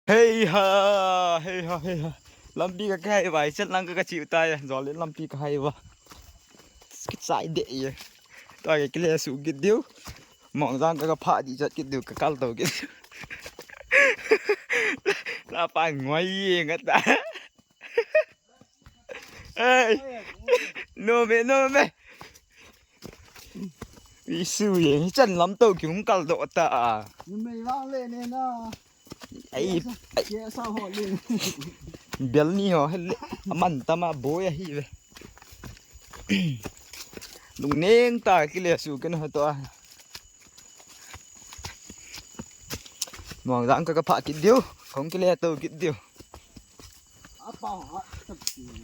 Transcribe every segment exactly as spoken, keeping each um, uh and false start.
Hei ha, hei ha, hei ha. Lampi ka kihai uva, ichan lang ka kachi uta ya. Jol in lampi kahai uva. Kichai de ye. Tua ke kile su kit diu. Mongjang ka kapha di chat kit diu, kakal to kit diu. La pa ngoi ye ngata. Ei. No me, no me. Isu ye, hichan lamto kihung kaldoh ta a. Numei vang le ne na. Ai, ai. Kesa ho le. Bel ni ho, hele. Aman tama boi ahi ve. Lungneng ta kile su ken ho to a. Mongjang ka kapha kit diu, kong kile to kit diu.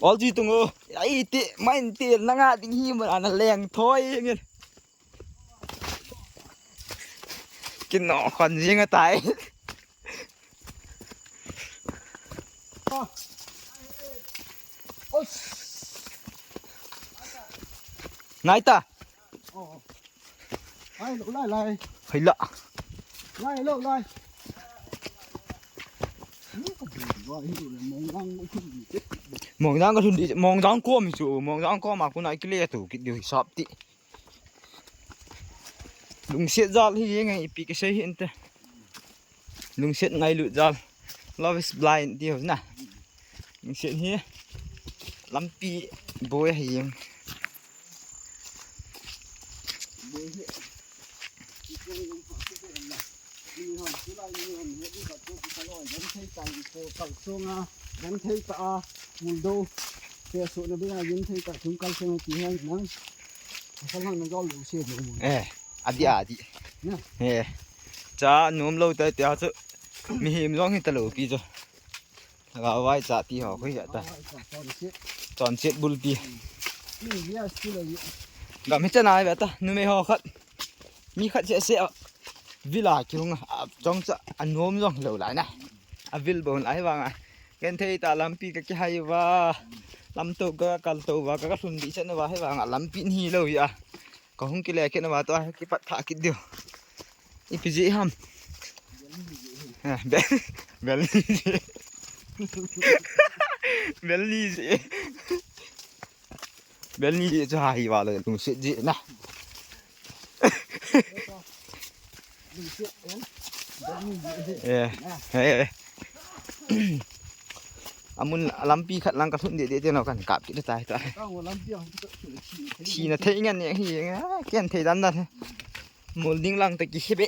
Ol ji tung o. Ai ti, main ti, nanga ding hi mo na leng thoi ngin. Kin no khon jing atai. Nai ta. Lai lo, lai, lai. Hai la. Lai lo, lai. Mongjang ka thun di, mongjang kom hi chu, mongjang kom a kun a kile to kit diu hisap ti. Lungset jal hi ngai ipi kisei hi inte. Lungset ngailut jal. Love is blind ti ho na. Lungset hi lampi boi hi. Eh, adi, adi. Cha nom lou tai tia chu. Mihem jong hi ta lou pi chu. Ga vai cha ti ho khui ta. Chonset bulpi. Gam hi chana ve ta, numei ho khat. Mi khat se se a. Vil a kihung a, chong cha, anom jong lou lai na. Avil bon lai vang a. Ken thei ta lampi ka kihai uva. Lamto ka kalto uva, ka kalhun di chan uva, hi vang a lampi ni lou hi a. Kahung kile kit uva to, kipat tha kit diu. Ipi ji ham. Eh, bel, bel ni ji. Bel ni ji. Bel ni ji chu ha hi va lo lungset ji na. Eh, eh, eh. Amun lampi khat lang kalhun de de te no kan kap kit tai ta. Thina thei ngen ne hi, ken thei dan dan. Mol ding lang ta kihebe.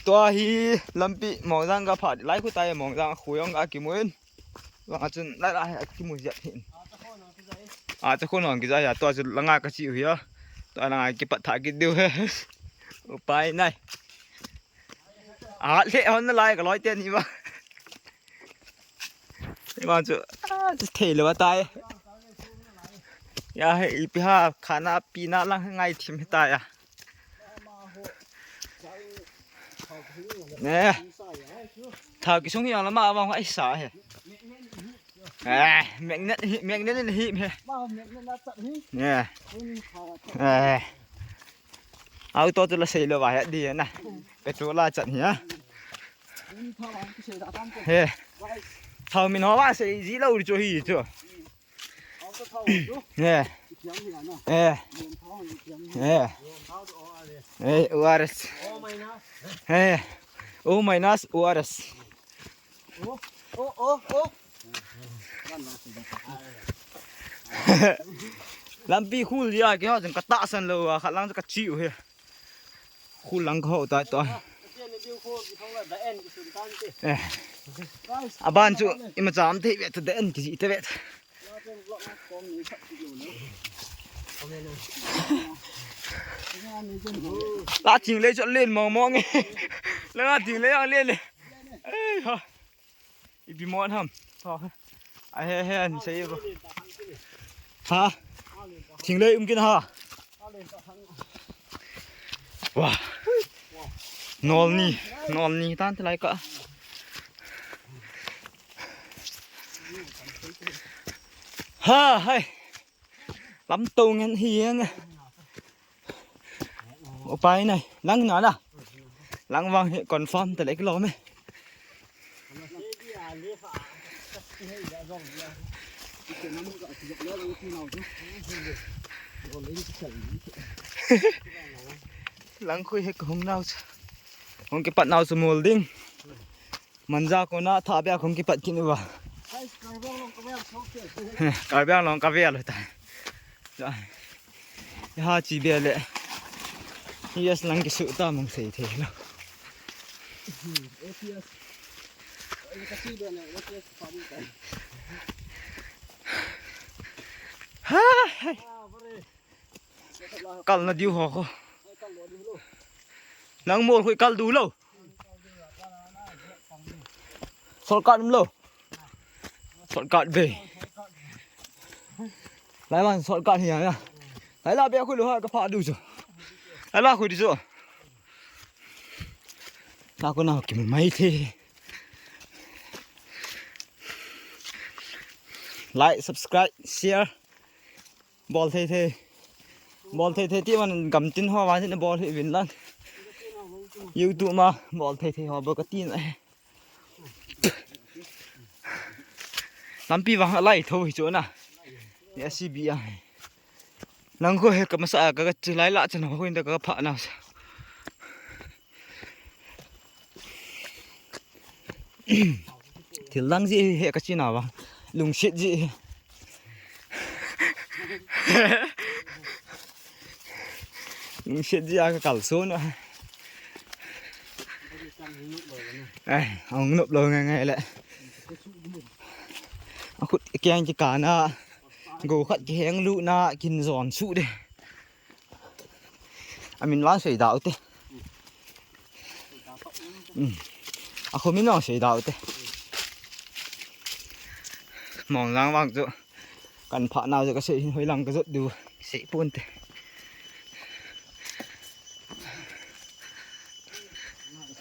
Tua hi lampi Mongjang ka phat lai khu tai, Mongjang khu jong ka kimun. Vang a chun lai lai a kimu jep hin. A, cha khon hong kija ya, tua chu langa ka chi u hi a. Tua langa kipat tha kit diu he. Upai nai. A, le hon na lai ka loi te ni ba. Ni ba chu, a, chu thei le ba tai. Ya he, ipi ha, khana pina lang ngai thim he ta ya. Ne. Thao kisung hi ang lama vang ai sa he. Eh, magnet hi, magnet ni hi he. Ne. Eh. Auto tu la sei lo ba he di na. Petrol la chat hi ha. He. Thao min ho ba sei ji lo ri chu hi chu. Eh. Eh. Eh. Eh, O R S. Eh. O minus O R S. Lampi khul dia ke ho jeng ka tahsan lou a, khat lang ka chi u he. Khul lang ka ho ta to. Eh. Aban chu ima cham thei ve ta den ki ji ta ve. La thing lei chu len mong mong e. La thing lei ang len e. Ei ha. Ipi mon ham. To. A he he an sei bo. Ha. Thing lei um kin ha. Wa. Nol ni, nol ni tan te lai ka. Ha, hai. Lam to ngen hi nge. Upai nai, lang na na. Lang vang hi confirm ta le kilom e. Lang khui hi kahung nau chu. Hung kipat nau chu mol ding. Manja kona tha bia hung kipat kit uva. Karbi Anglong ka vel ta. Cha. Ha chi bia le. Yes lang kisu ta mong sei thei lo. Ha. Kal na diu ho ko. Nang mol khui kal du lo. Shortcut um lo. Shortcut ve. Lai man shortcut hi ya. Lai la be khui lo ha ka pha du chu. Lai la khui di chu. Na ko na ki mai the. Like, subscribe, share. Bol thei thei. Bol thei thei ti man gam tin ho va sin bol hi vin lang. YouTube ma bol thei thei ho bol ka tin. Lampi vang lai tho hi chu na. Ni a C B a. Lang ko he ka masa ka ka chi lai la chan ho hin da ka pha na. Thil dang ji he ka chi na va. Lungsit ji. Lungsit ji a ka kal sun a. Ai, ong nup lo ngai ngai le. A khut kiang ki kana. Go khat ki heng lu na kin zon su de. A min vang sei dau te. A kho min vang sei dau te. Mong lang vang chu. Kan pha nau chu ka sei hin hoi lang ka jot du. Sei pun te.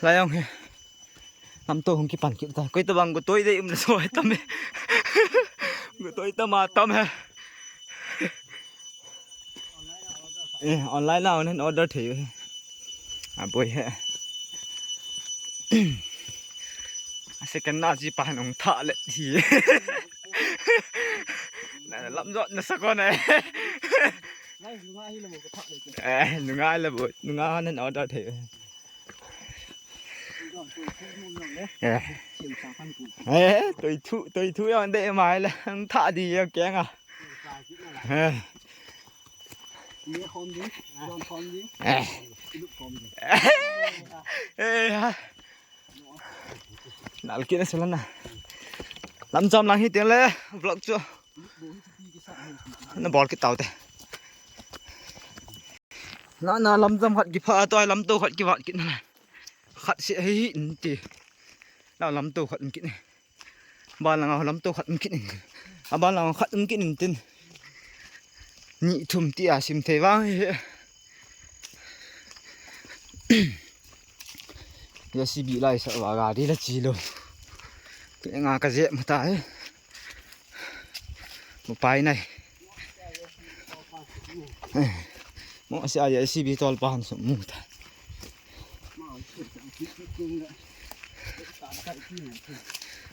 Lai ong he. Lamto hung kipan kit ta. Koi tabang go toi dei um le so tam e. Go toi tama tam e. Eh, online na online order thei. A boi he. A second na ji pa nong tha le thi. Na lam jot na sa ko na. Eh, nunga le bo, nunga nan order thei. Eh. Eh, toi thu, toi thu yon de mai le, ang tha di yo keng a. Eh. Eh. Eh, ha. Nal kit na selan na. Lam jam lang hi teng le, vlog chu. Na bol kit tau te. Na, na lam jam khat kipha, toi lamto khat kivat kit na. Khat se hi in ti. Na lamto khat in kit ne. Ban langa lamto khat in kit in. A ban langa khat in kit in tin. Ni thum ti a sim thei vang hi. J C B lai sa va gari la chi lo. Ke nga ka je ma ta he. Mu pai nai. Mo si a J C B tol pa han su mu ta.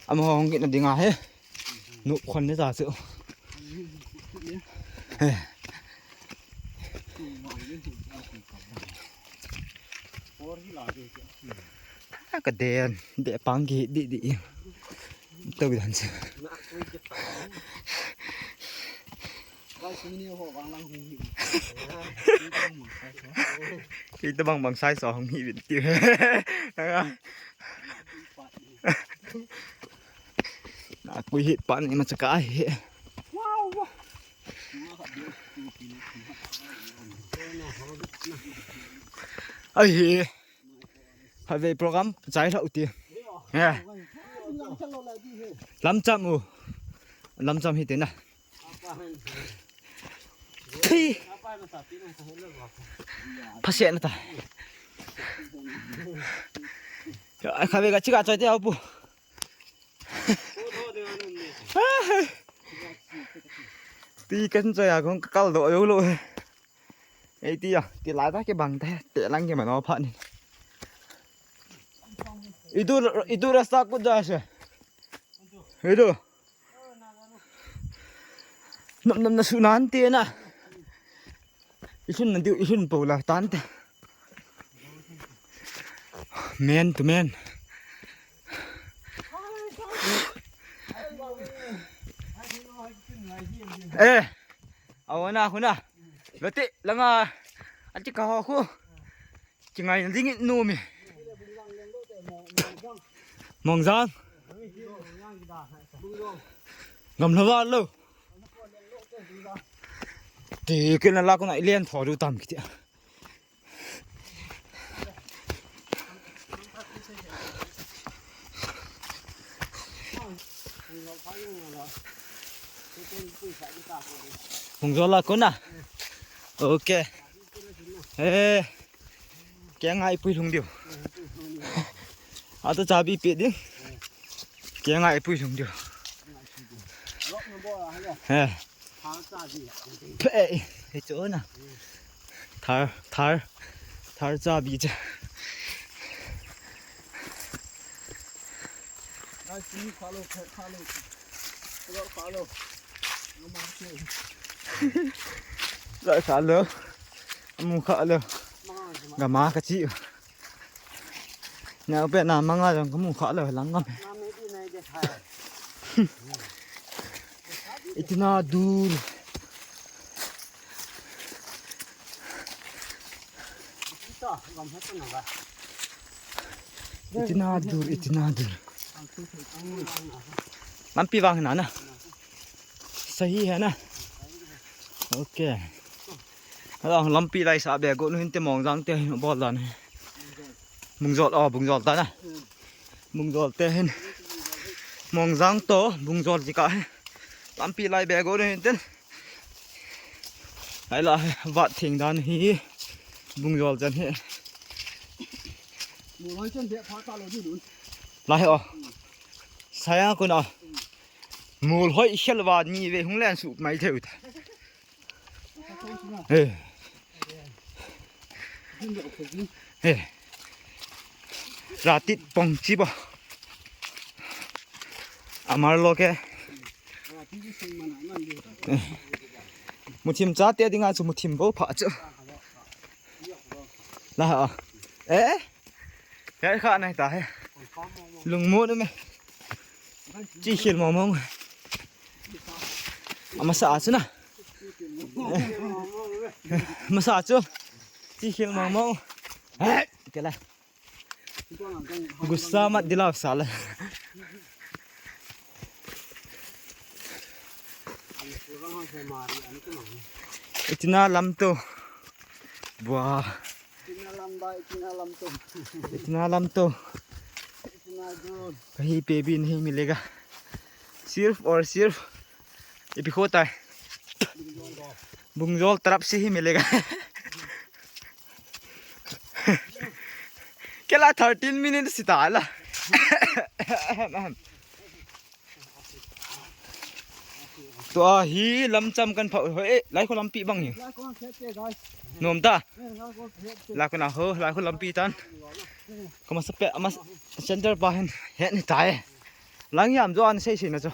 Ama hong ki na dinga he. Nup khon ni ta chu. He. Ka den, de pang ki di di. Tau dan chu. Kita bang bang sai so hong hi bit tiu. Na kui hit pan ni ma chaka hi. Ai hi. Highway program chai hlau ti. Ya. Lamcham u. Lamcham hi te na. Thi. Phase na ta. Ya, highway ka chika chai te au pu. Ti kan chai a kong kal do yo lo. Ei ti ya, ti la ta ke bang ta, te lang ke ma no pha ni. Idu, idu rasta kut ja se. Idu. Nam nam na su nan te na. Isun na diu, isun po la tan te. Man to man. Eh, awana huna. Lote langa. Ati ka ho khu. Kingai ding in numi. Mongjang. Gamla va lo. Ti kena la kona ilen tho du tam kiti. Hung zo la kona. Okay. Eh. Keng ai pui lhung diu. Atu chabi pe ding. Keng ai pui lhung diu. He. Pe, he chu na. Thar, thar, thar chabi cha. Lai kha lo. Amu kha lo. Gama ka chi. Na pe na manga jong kamu kha lo lang ngam. इतना दूर, इतना दूर, इतना दूर. Lampi vang na na. Sahi hai na. Okay. Lampi lai sa be go nu hin te Mongjang te hin bol dan. Bungjol, oh, Bungjol ta na. Bungjol te hin. Mongjang to Bungjol ji ka he. Lampi lai be go hin ten. Ai la he, vat thing dan hi. Bungjol jan he. Lai he, oh. Saya ko na. Mol hoi khel va ni ve hung len su mai theu ta. Eh. Eh. Ratit pong chi ba. Amar lo ke. Eh. Muthim cha te dinga chu muthim bo pha chu. La ha. Eh. He kha nai ta he. Lungmon me. Chi khel mong mong. Amasa chu na. Amasa chu. Chi khel mong mong. He, kela. Gussa mat dilao sala. इतना लम तो, वाह. इतना लंबा, इतना लम तो. इतना लम तो. इतना दूर. कहीं पे भी नहीं मिलेगा. सिर्फ और सिर्फ ये भी होता है. Bungjol तरफ से ही मिलेगा. Kela thirteen minutes sita la. Tua hi lamcham kan pha hoi, eh, lai kho lampi bang hi. Nom ta. Lai kho na ho, lai kho lampi tan. Kama sa pe, ama center pa hin, hin ni tai. Lang yam jo an sei sei na jo.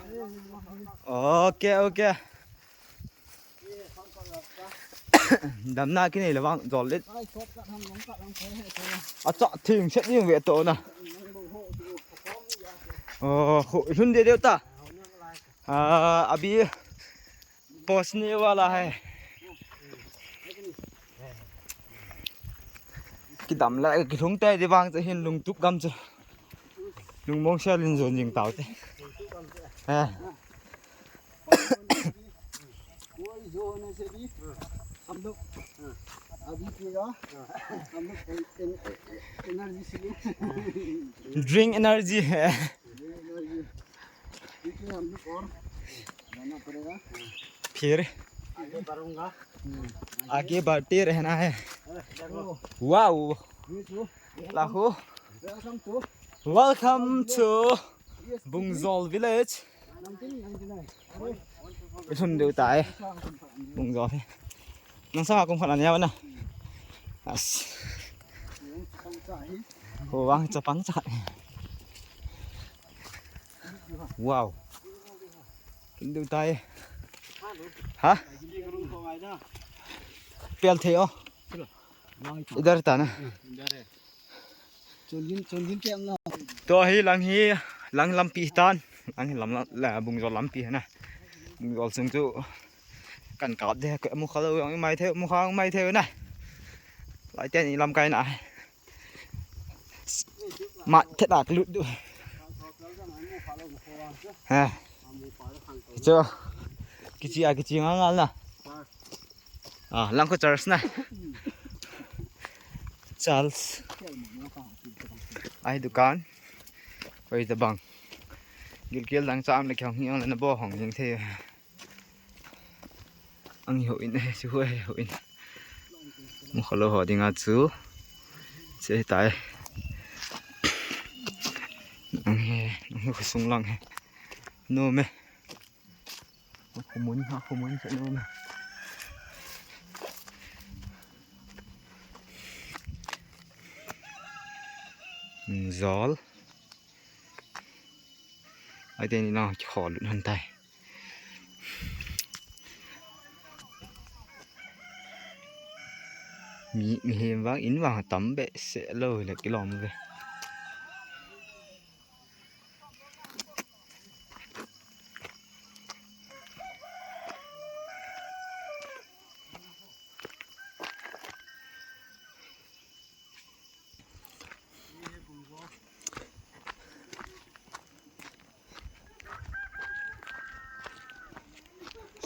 Okay, okay. Damna kinei le vang jol le. Acha thing set ding ve to na. Oh, khu lhun de deu ta. Ah, abhi pahunchne wala hai. Kidam le kilhung te di vang che hin lungtup gam che. Lungmong sel in jon jing tau te. Eh. कोई जो होने से भी हम लोग अभी पिएगा, हम लोग एन-, एन-, एनर्जी से भी Drink energy है. एनर्जी, क्योंकि हम लोग और जाना पड़ेगा. फिर आगे बढ़ूंगा. आगे बढ़ते रहना है. Wow. Lahu. Welcome to Bungjol village. Lhun deu tai. Bungjol hi. Nang sa kum khat ania na. As. Ho vang chapang cha khat. Wow. Kin du tai. Ha? Pel thei o. Idhar ta na. Chun hin, chun hin piang na. To hi lang hi, lang lampi tan. Lang hi lam la, la bung jol lampi na. Bung jol sung chu kan kap de, mu kha lo jong i mai thei, mu kha mai thei na. Lai ten i lam kai na. Ma, thei dak lut du. Ha. Cho. Kichi a, kichi nga ngal na. Ah, Langkho Charles na. Charles. Ai dukan. Koi tabang. Gilkel dang cham le kihong hi ang le na bo hong jing thei. Ang hi ho in, eh, si ho, eh, ho in. Mu kha lo ho dinga chu. Che tai. Ang hi, ang hi khosung lang hi. Nom e. Khomun, ha khomun sa nom e. Jol. Ai te ni na ki khol han tai. Mi, mihem vang in vang tam behseh lou le kilom ve.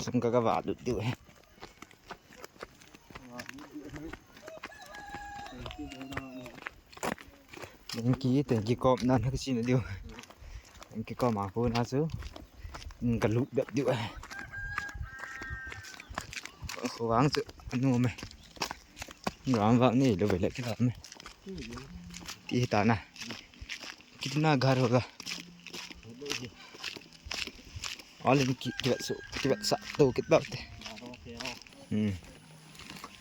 Sung ka ka va lut diu he. Tengki, tengki kop nan ha ka sin diu. Tengki kop ma ko na chu. Ka lut bep diu he. Ko vang chu anu me. Ram vang ni lo ve le ki ram me. Ti ta na. Kitna ghar hoga? All in ki, kivet su, kivet sa to kit bak te. Hmm.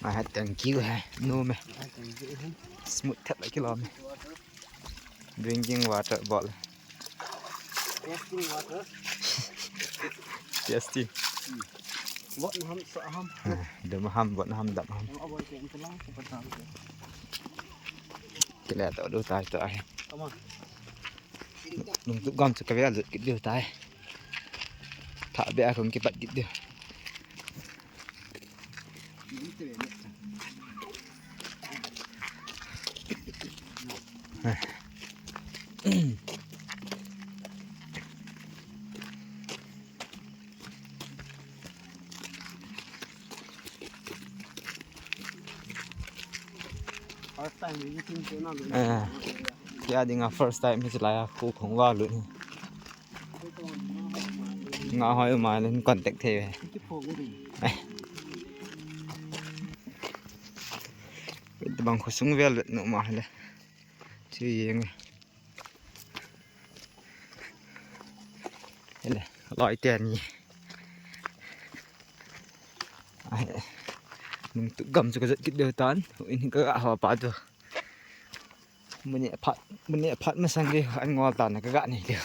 Ai ha thank you he. Nom e. Smooth thet la kilom e. Drinking water bottle. Tasting water. Tasting. Bot na ham, sa ham. Ah, dam ham, bot na ham, dam ham. Ang awal ke, ang talang, sa patang ke. Kila to do tai to ai. Come on. Lungtup gam chu ka vel lut kit diu tai. Tha be a kong kipat kit diu. First time visiting Chennai. Eh, kei dinga first time hi chulai a khu khong va lut. Nga hoi ma len contact thei ve. Tabang khosung vel vet nu ma le. Chi yeng. Hele, loi te ni. Ai, lungtup gam chu ka jot kit diu tan. In ka ga ho pa tu. Mune phat, mune phat masang ke an ngol tan ka ga nei diu.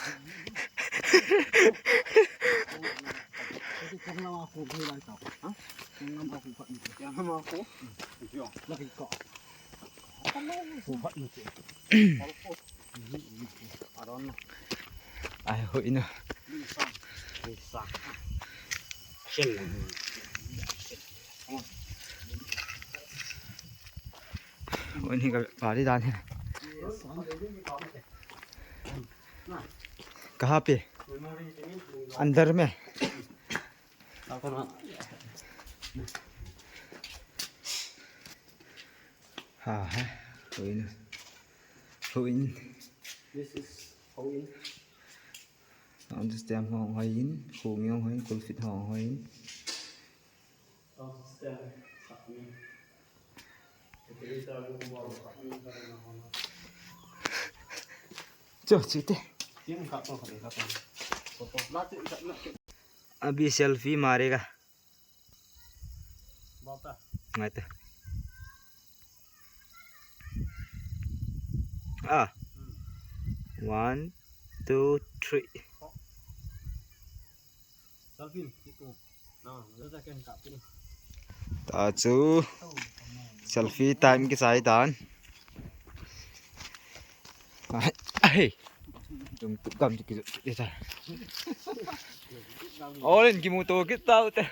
Ai, hoi na. Hoi ni ka pari dan hai. Kahan pe? Andar mein. Ha, hai. Hoi na. Hoi. This is hoi. Sound system ho hoi in, khong jong hoi in, cool fit ho hoi in. Sound system, khat ni. Cho, chute. Abhi selfie marega. Ngai ta. Ah. One, two, three. Selfie. Ito. Na, ito ta ken kap ni. Ta chu selfie time kisai tan. Ai, ai. Tung tu gam tu ki ta. Olen kimuto kita ute.